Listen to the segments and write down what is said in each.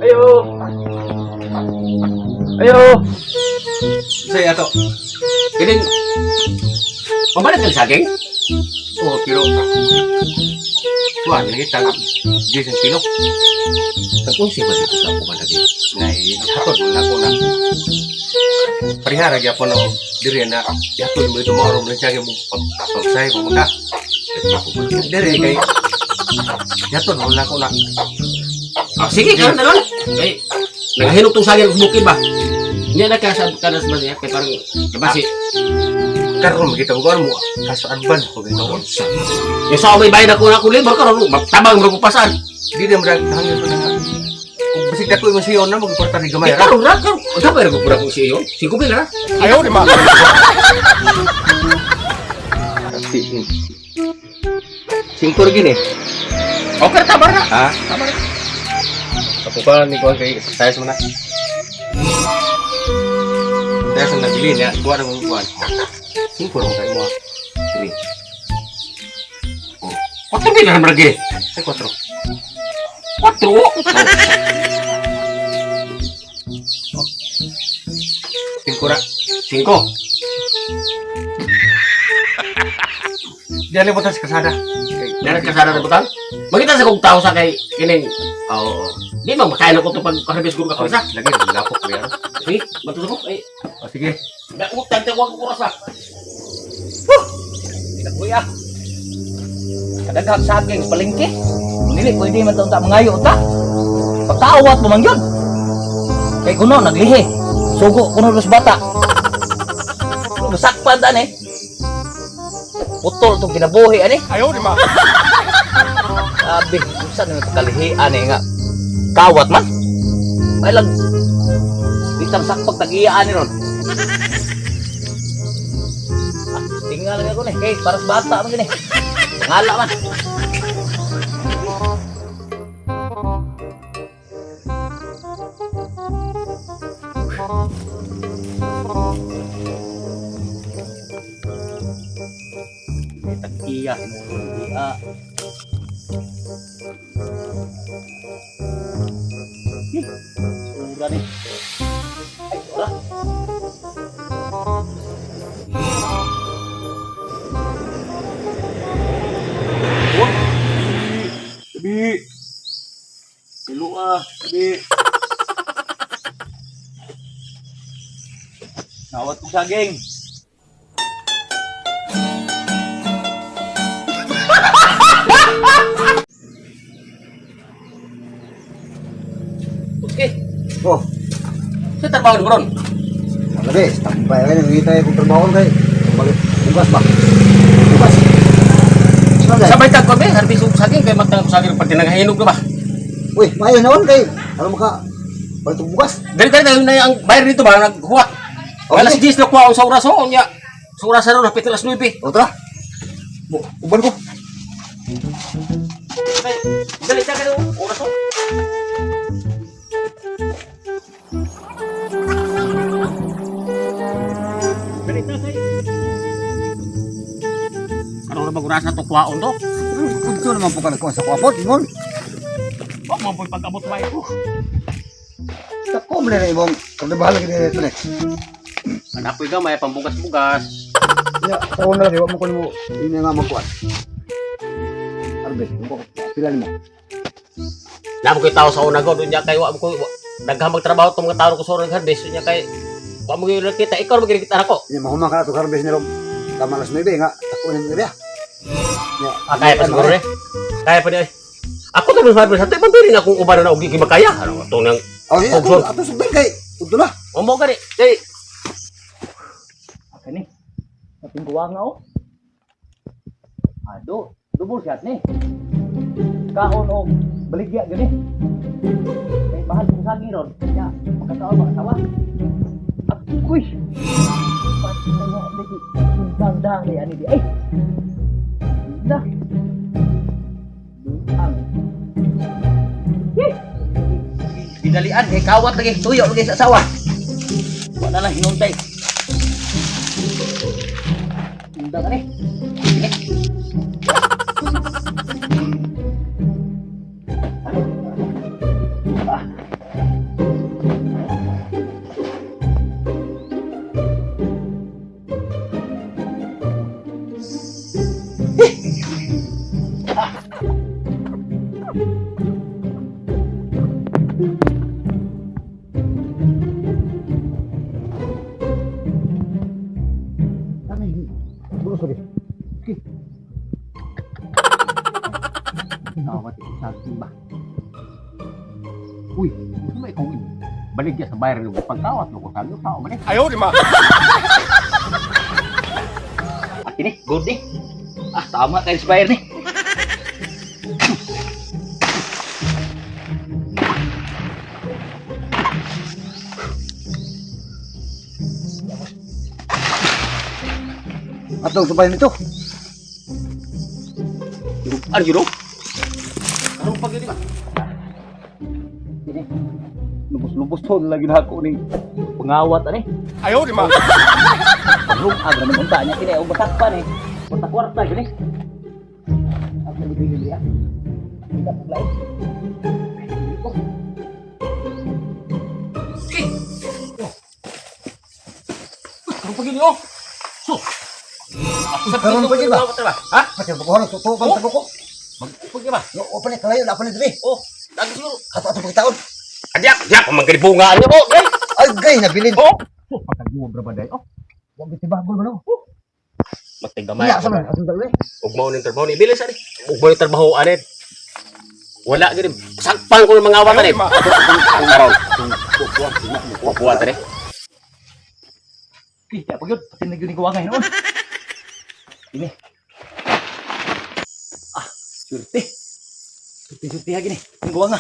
Ayo. Ayo. Say ato. Kining pabalik kang saging? Oh, pero kuan lagi tag 10 ang kilo. Tagpungsi ba dito sa ako lagi? Nay, hatod mo na ako na. Parihara gyapon ako diri na hatod mo ito mauro mo siya mo pagsay mo ka. Diri kay hatod mo na ako na. Ah, sige, karon na lang. Kay nagahinok tong saging sa bukid ba? Hindi na kaya sa kanas ba niya? Kay parang diba si Karon kita mo mo kaso advance ko gito. Yung sa may bayad ako na ako labor karon magtabang mo pasan. Di na murag hangin ko na nga. Kung bisig dako imong siyon na magporta ni gamay Di ra. karon ra karon. Dapat ra ko pura ko siyo. 5,000 ra. Ayaw di ma. Singko ra gini. Okay, tabar na. Ha? Tabar na. Ako pa ni kuan kay size mo na. Size ang nabili niya, kuha na mong kuan. Singko ra kay mo. Sige. 4,000 ra man lagi. Ay, kwatro. 4. Singko ra. 5. Diyan lang sa kasada. Meron ka sana na butang? Magita sa kong tao sa kay kining. Oo. Di ba makain ako to pag harvest ko ka Oh, sa. lagi lapok ko yan. Sige, matusok ko. Ay, Oh, sige. nautang ta ko oras ah. Kuya. Kadaghang saging sa palengke. Dili pwede man taon ta mangayo ta. Pagkaawat mo man yun. Kay kuno naglihi. Sugo kuno dos bata. Masakpan ta ni. Putol tong kinabuhi ani. Ayaw di ma. Sabi, unsa ni pagkalihi ani nga. Kawat man. May lang bitang sakpag tag-iya ani ron. Ah, tinggal lang ako ni. Kay para sa bata man gini. Ngala man. May tag-iya, hinulon iya. Sura ni. Ay, sura. Bi. Kilo ah, bi. Nawat kong saging. Okay. Oh, Sa trabaho ni Bron. lagi, tambay ka nang ngita kung trabaho kay. Balik bugas ba? Bugas. Saan Sabay tag ko be, harvest og saging kay magtang saging pag tinagahinog na ba. Uy, maayo naman kay. Alam mo ka, balik og bugas. Dali dali dali na ang bayar dito ba naghuwat. Okay. Alas 10 na kuha sa oras oh nya. Sa oras ron hapit alas 9. O tara. Uban ko. Kay dali ta kayo oras oh. Dali ta kay. Ano na mag-oras na to kuhaon to? Kudto naman po ka nagkuha sa kuwapot, ingon. Wa man po'y pag-abot ba ito? Tako mo na imong trabaho lagi dito ne. Anapoy gamay pambugas-bugas. Ya, sa una lagi wa mo kuno mo ini nga magkuan. Arbe, mo pila nimo. Namo ko'y tao sa una ko, doon niya kay wa mo ko daghang magtrabaho tong mga tao ko sa oras harvest niya kay wa mo gyud kita ikaw mo gyud kita nako. Nya mahuman ka na to harvest nilo. Tama alas 9 nga, tako ni area. Ya, Ah, kaya pa siguro eh. Kaya pa niya eh. Ako to mas harvest ato pambili na akong uban na og di makaya. Ano ato nang Oh, iya, Kogson. ato sugdan kay. Udto na. Omo gani. Dili. Kani. Kaping kuwa nga oh. Ado, dubol siya ni. Kaon og baligya gani. Kay mahal kong saging ron. Ya, makakaon makasawa. Agoy. Patay mo lagi. Sundang dali ani di. Ay. Dah. Ang. Eh. Dinalian kay kawat lagi tuyo lagi sa asawa. Wala lang hinuntay. Undang ani. Ini. Bulos lagi. Okey. Nawat saging ba. Uy, gusto mo ikaw baligya sa bayar ng pagkawat mo kung saan tao man eh. Ah, kini, good ni. Ah, tama kay inspire ni. Atong sabay nito. Ano yun? Oh? Karon pa gyud ba? Lubos-lubos to lagi na ako ning pangawat ani. Ayaw di ma. Paglungag na naman niya kini og batak pa ni. Kwarta kwarta gini. Ang nabigay niya. Kita paglain. Karon pa gyud oh. So. Karon pa gyud ba? Ha? Pati pagkuhan tuto pang tago ko. Magpag ba? No, open ni kalayo na pa ni diri. Oh, dagi siguro. Ato ato pagkitaon. Adyak, diak manggibunga niya mo. Dai. Ay gay nabilin. Oh. Pagkagubra ba dai? Oh, Wa gid tibagol man oh. Matinggamay. Iya sa man atong dalawa. Ug mao ning trabaho ni bilis ani. Ug mao ning trabaho ani. Wala gid sakpan ko ng mga awat ani. Karon. Kuwan tani. Kita pag yun, pati na yun ni Kuwangay noon. Ini. Ah, surte. Surte-surte ha gini. Ang guwanga.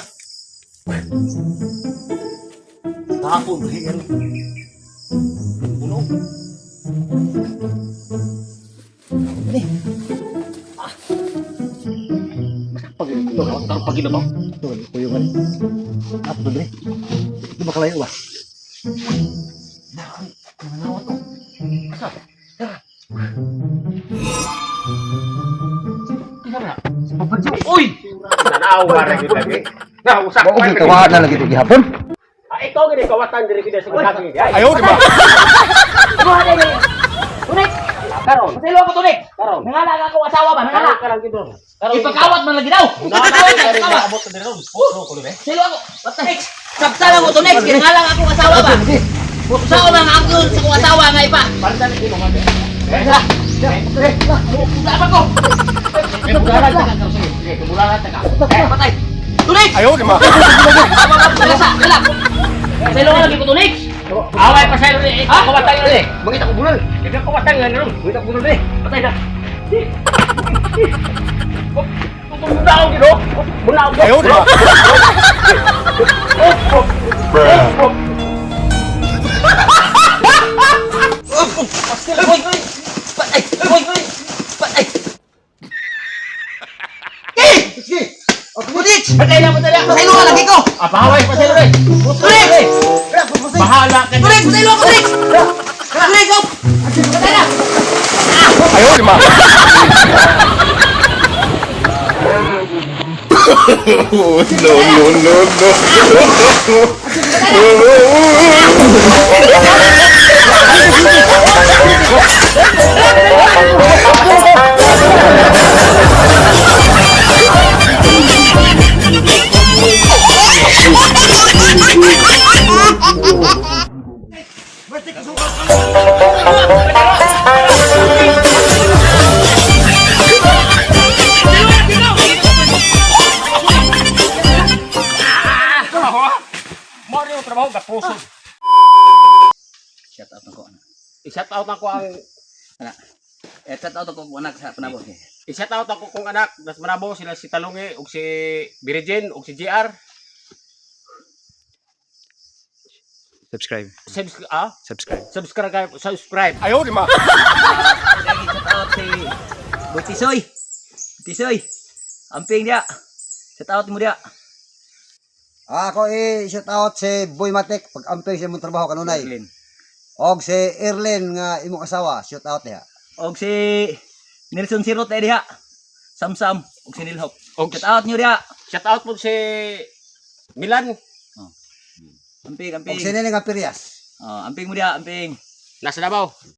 Tapon, yan. Puno. Ini. Ah. Masakpag yun. Karon pa gid ba? Ito kuyungan. Ato diri. Di ba kalayo ba? Uy! Nanawa ra gid lagi. Na usak Wa og tawahan na lagi to gihapon. Ah, ikaw gid kawatan diri gid sa gagi. Ayaw di ma. Tunik! Karon. Pasaylo ako, Tunik! Karon. Nangala ka ako asawa ba? Nangala! Karon gid ron. Ipagkawat man lagi daw! Ipagkawat, ipagkawat! Abot diri ron. Oh, kulo be. Silo ako. Next. Sabta lang ko to next. Kinangalang akong asawa ba? Sao man ang akong sa akong asawa nga ipa. Sa. Sama ko. Kebulalan ta ka sige. Sige, kebulalan ta ka. Eh, patay. Tunex. Ayaw di ma. Dala sa, dala. Silo ka lagi ko Tunex. Away pa sa'yo ni. Ha? Kawatan ni. Mangita ko bulol. Ikaw kawatan nga ron. Mangita ko bulol diri. Patay na. Munaw gid oh. Munaw. Ayaw di ma. Uy, uy. Patay. Uy, uy. Patay. Eh! Sige. Tunex! Patay na, patay na. Pasaylo ka lagi ko. Ah, pahaway pa sa'yo ni. Tunex! Bahala ka. Tunex, pasaylo ako, Tunex! Tunex, oh! Patay na. Ayaw di ma. No, no, no, no. Mo rin yung trabaho gapuso. Shout out ako. I-shout out ako ang Anak. Eh, shout out ako anak sa Panabo. I-shout out ako kong anak nas Manabo sila si Talungi ug si Virgin ug si JR. Subscribe. Subscribe ah? Subscribe. Subscribe subscribe. Ayaw di ma. Lagi shout out si Boy Tisoy. Tisoy. Amping dia. Shout out mo dia. Ako i shout out si Boy Matek pag amping sa imong trabaho kanunay. Erlin. Og si Erlin nga imong asawa, shout out niya. Og si Nelson Sirot eh diha. Samsam og si Nilhop. Og Shout out nyo diha. Shout out po si Milan Amping, amping. Og si Nene nga Pirias. Oh, amping mo diha, amping. nasa Davao.